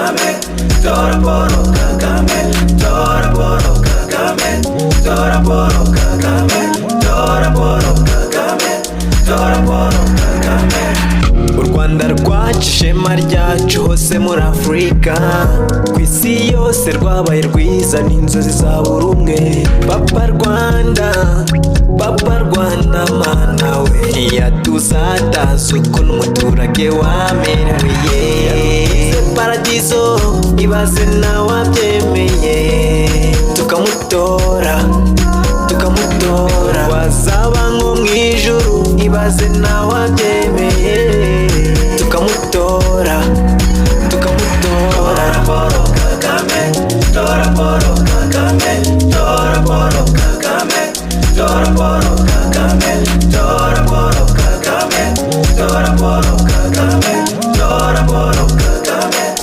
Kagame, tora Paul Kagame, tora Paul Kagame, tora Paul Kagame, tora Paul Kagame, tora Paul Kagame. U Rwanda rwacu, ishema ryacu hose muri Afurika, ku isi yose rwabaye rwiza, n'inzozi za buri umwe. Papa Rwanda, Papa Rwanda, mana we, ntiyatuzataza ukuntu umuturage wamerewe. Paradizo, ibaze nawe abyemeye, tukamutora, tukamutora, wazaba nko mu ijuru, ibaze nawe abyemeye.